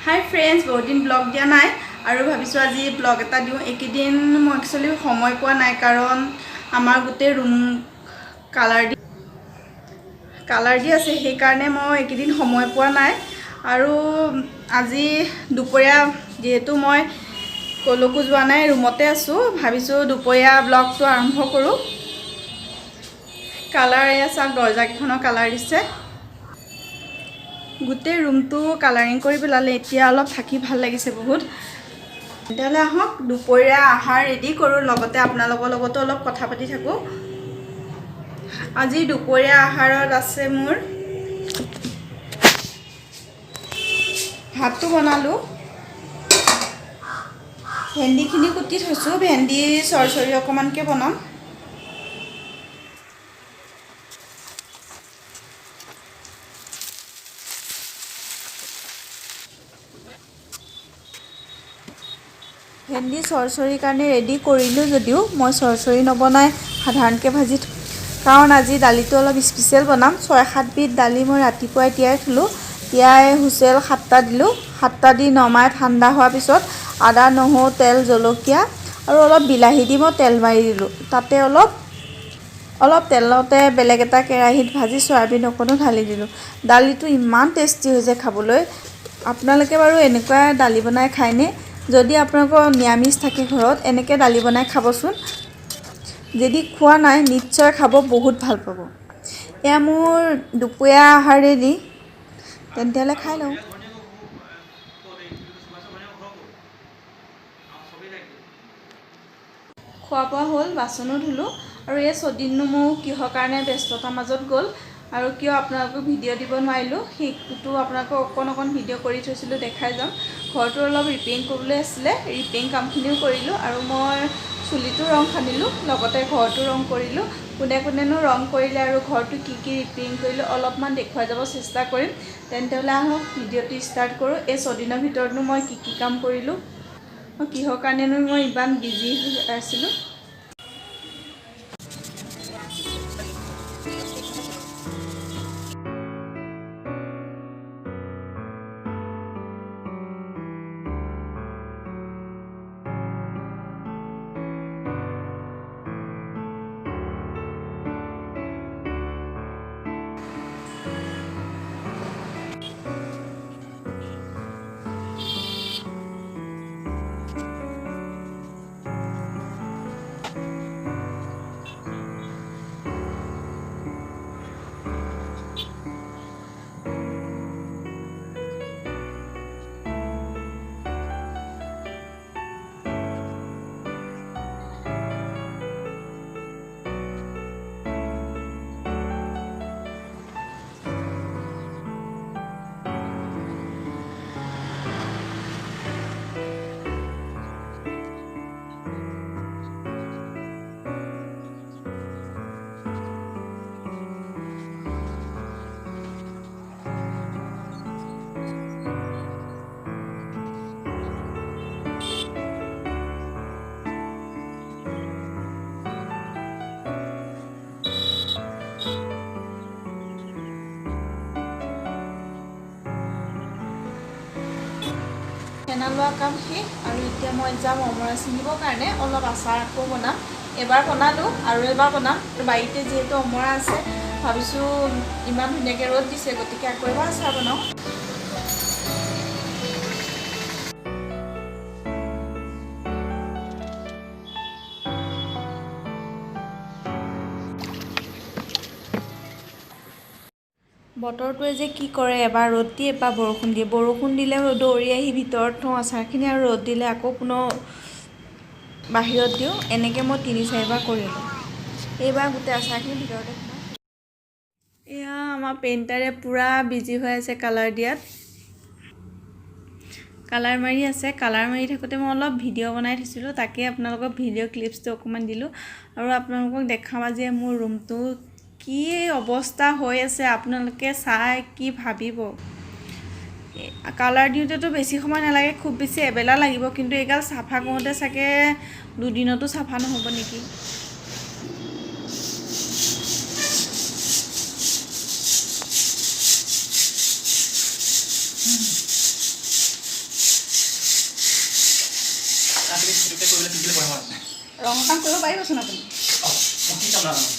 হাই friends, বহুত দিন blog দিয়া নাই আৰু ভাবিছোঁ আজি ব্লগ এটা দিওঁ। এইকেইদিন মই একচুৱেলি সময় পোৱা নাই, কাৰণ আমাৰ গোটেই ৰুম কালাৰ দি আছে, সেইকাৰণে মই এইকেইদিন সময় পোৱা নাই। আৰু আজি দুপৰীয়া যিহেতু মই ক'লৈকো যোৱা নাই, ৰুমতে আছোঁ, ভাবিছোঁ দুপৰীয়া ব্লগটো আৰম্ভ কৰোঁ। কালাৰ এয়া চাওক, দৰ্জাকেইখনৰ কালাৰ দিছে, গোটেই ৰুমটো কালাৰিং কৰি পেলালে। এতিয়া অলপ থাকি ভাল লাগিছে বহুত। তেতিয়াহ'লে আহক দুপৰীয়া আহাৰ ৰেডি কৰোঁ, লগতে আপোনালোকৰ লগতো অলপ কথা পাতি থাকোঁ। আজি দুপৰীয়া আহাৰত আছে মোৰ ভাতটো বনালোঁ, ভেন্দিখিনি কুটি থৈছোঁ, ভেন্দি চৰচৰি অকণমানকৈ বনাম। ভেন্দি চৰচৰিৰ কাৰণে ৰেডি কৰিলোঁ যদিও মই চৰচৰি নবনাই সাধাৰণকৈ ভাজি, কাৰণ আজি দালিটো অলপ স্পেচিয়েল বনাম। 6-7 বিধ দালি মই ৰাতিপুৱাই তিয়াই থ'লোঁ, তিয়াই হুইচেল 7টা দিলোঁ, 7টা দি নমাই ঠাণ্ডা হোৱাৰ পিছত আদা নহৰু তেল জলকীয়া আৰু অলপ বিলাহী দি মই তেল মাৰি দিলোঁ। তাতে অলপ অলপ তেলতে বেলেগ এটা কেৰাহীত ভাজি চয়াবিন অকণো ঢালি দিলোঁ। দালিটো ইমান টেষ্টি হৈছে খাবলৈ। আপোনালোকে বাৰু এনেকুৱা দালি বনাই খায়নে? যদি আপোনালোকৰ নিৰামিষ থাকে ঘৰত, এনেকৈ দালি বনাই খাবচোন। যদি খোৱা নাই নিশ্চয় খাব, বহুত ভাল পাব। এয়া মোৰ দুপৰীয়া আহাৰ ৰেডি, তেন্তেহ'লে খাই লওঁ। খোৱা বোৱা হ'ল, বাচনো ধুলোঁ। আৰু এই ছদিননো মোৰ কিহৰ কাৰণে ব্যস্ততাৰ মাজত গ'ল আৰু কিয় আপোনালোকক ভিডিঅ' দিব নোৱাৰিলোঁ, সেইটো আপোনালোকক অকণ অকণ ভিডিঅ' কৰি থৈছিলোঁ, দেখাই যাম। ঘৰটো অলপ ৰিপেয়াৰিং কৰিবলৈ আছিলে, ৰিপেয়াৰিং কামখিনিও কৰিলোঁ আৰু মই চুলিটো ৰং সানিলোঁ, লগতে ঘৰটো ৰং কৰিলোঁ। কোনে কোনেনো ৰং কৰিলে আৰু ঘৰটো কি কি ৰিপেয়াৰিং কৰিলোঁ অলপমান দেখুৱাই যাব চেষ্টা কৰিম। তেন্তেহ'লে আহক ভিডিঅ'টো ষ্টাৰ্ট কৰোঁ। এই ছদিনৰ ভিতৰতনো মই কি কি কাম কৰিলোঁ, কিহৰ কাৰণেনো মই ইমান বিজি হৈ আছিলোঁ। খানা লোৱা কাম শেষ আৰু এতিয়া মই যাম অমৰা ছিঙিবৰ কাৰণে। অলপ আচাৰ আকৌ বনাম, এবাৰ বনালোঁ আৰু এবাৰ বনাম। বাৰীতে যিহেতু অমৰা আছে, ভাবিছোঁ ইমান ধুনীয়াকৈ ৰ'দ দিছে, গতিকে আকৌ এবাৰ আচাৰ বনাওঁ। বতৰটোৱে যে কি কৰে, এবাৰ ৰ'দ দিয়ে এবাৰ বৰষুণ দিয়ে। বৰষুণ দিলে দৌৰি আহি ভিতৰত থওঁ আচাৰখিনি, আৰু ৰ'দ দিলে আকৌ পুনৰ বাহিৰত দিওঁ। এনেকৈ মই 3-4বাৰ কৰিলোঁ। এইবাৰ গোটেই আচাৰখিনি ভিতৰতে সোমাই। এয়া আমাৰ পেইণ্টাৰে পূৰা বিজি হৈ আছে কালাৰ দিয়াত, কালাৰ মাৰি আছে। কালাৰ মাৰি থাকোঁতে মই অলপ ভিডিঅ' বনাই থৈছিলোঁ, তাকে আপোনালোকক ভিডিঅ' ক্লিপছটো অকণমান দিলোঁ। আৰু আপোনালোকক দেখাম আজি মোৰ ৰুমটো কি অৱস্থা হৈ আছে, আপোনালোকে চাই কি ভাবিব। কালাৰ দিওঁতেতো বেছি সময় নালাগে, খুব বেছি এবেলা লাগিব, কিন্তু এইগাল চাফা কৰোঁতে চাগে দুদিনতো চাফা নহ'ব নেকি। সেইটোকে কৰিবলৈ শিকিলে পঢ়িব আছে। ৰঙৰ কাম কৰিব পাৰিবচোন আপুনি। অঁ, মই কি কাম নাজানো?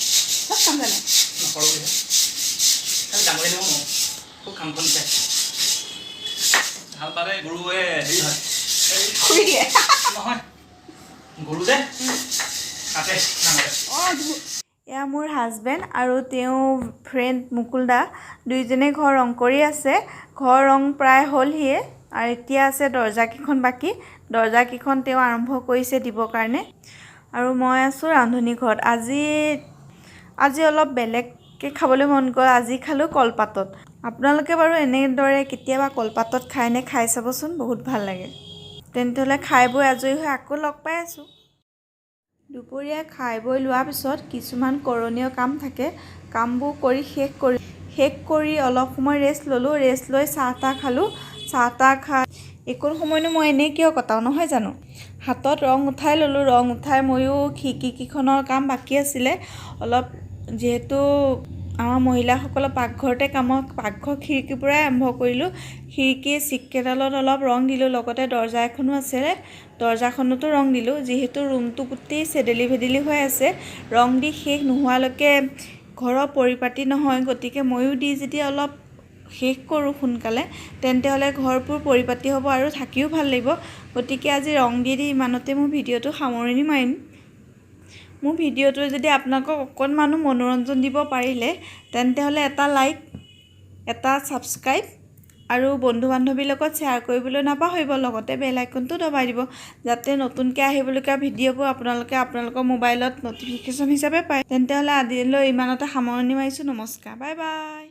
চব কাম জানে। নকৰোঁ বুলিহে। খালি ডাঙৰি দিব নোৱাৰোঁ, খুব কাম বন যায়। হাল বালে গৰুৱে হেৰি হয় এই। খুৰি দিয়ে। নহয়, গৰু যে কাটে নাঙলে। অঁ। এয়া মোৰ হাজবেণ্ড আৰু তেওঁ ফ্ৰেণ্ড মুকুল দা, দুইজনে ঘৰ ৰং কৰি আছে। ঘৰ ৰং প্ৰায় হ'লহিয়ে আৰু এতিয়া আছে দৰ্জাকেইখন বাকী। দৰ্জাকেইখন তেওঁ আৰম্ভ কৰিছে দিবৰ কাৰণে আৰু মই আছোঁ ৰান্ধনী ঘৰত। আজি অলপ বেলেগকৈ খাবলৈ মন গ'ল। আজি খালোঁ কলপাতত। আপোনালোকে বাৰু এনেদৰে কেতিয়াবা কলপাতত খায়নে? খাই চাবচোন, বহুত ভাল লাগে। তেন্তে হ'লে খাই বৈ আজৰি হৈ আকৌ লগ পাই আছোঁ। দুপৰীয়া খাই বৈ লোৱাৰ পিছত কিছুমান কৰণীয় কাম থাকে। কামবোৰ কৰি শেষ কৰি অলপ সময় ৰেষ্ট ল'লোঁ। ৰেষ্ট লৈ চাহ তাহ খালোঁ। চাহ তাহ খাই এইকণ সময়নো মই এনেই কিয় কটাওঁ, নহয় জানো? হাতত ৰং উঠাই ল'লোঁ। ৰং উঠাই ময়ো খিৰিকীকেইখনৰ কাম বাকী আছিলে অলপ। যিহেতু আমাৰ মহিলাসকলৰ পাকঘৰতে কামৰ, পাকঘৰ খিৰিকীৰ পৰাই আৰম্ভ কৰিলোঁ। খিৰিকীৰ চিককেইডালত অলপ ৰং দিলোঁ, লগতে দৰ্জা এখনো আছিলে, দৰ্জাখনতো ৰং দিলোঁ। যিহেতু ৰুমটো গোটেই চেদেলি ভেদেলি হৈ আছে, ৰং দি শেষ নোহোৱালৈকে ঘৰৰ পৰিপাটি নহয়। গতিকে ময়ো দি যদি অলপ শেষ কৰোঁ সোনকালে, তেন্তে হ'লে ঘৰবোৰ পৰিপাটি হ'ব আৰু থাকিও ভাল লাগিব। গতিকে আজি ৰং দি দি ইমানতে মোৰ ভিডিঅ'টো সামৰণি মাৰিম। মোৰ ভিডিঅ'টোৱে যদি আপোনালোকক অকণমানো মনোৰঞ্জন দিব পাৰিলে, তেন্তে হ'লে এটা লাইক, এটা ছাবস্ক্ৰাইব আৰু বন্ধু বান্ধৱীৰ লগত শ্বেয়াৰ কৰিবলৈ নাপাহৰিব। লগতে বেল আইকনটো দবাই দিব, যাতে নতুনকৈ আহিবলগীয়া ভিডিঅ'বোৰ আপোনালোকে আপোনালোকৰ মোবাইলত ন'টিফিকেশ্যন হিচাপে পায়। তেন্তে হ'লে আজিলৈ ইমানতে সামৰণি মাৰিছোঁ। নমস্কাৰ, বাই বাই।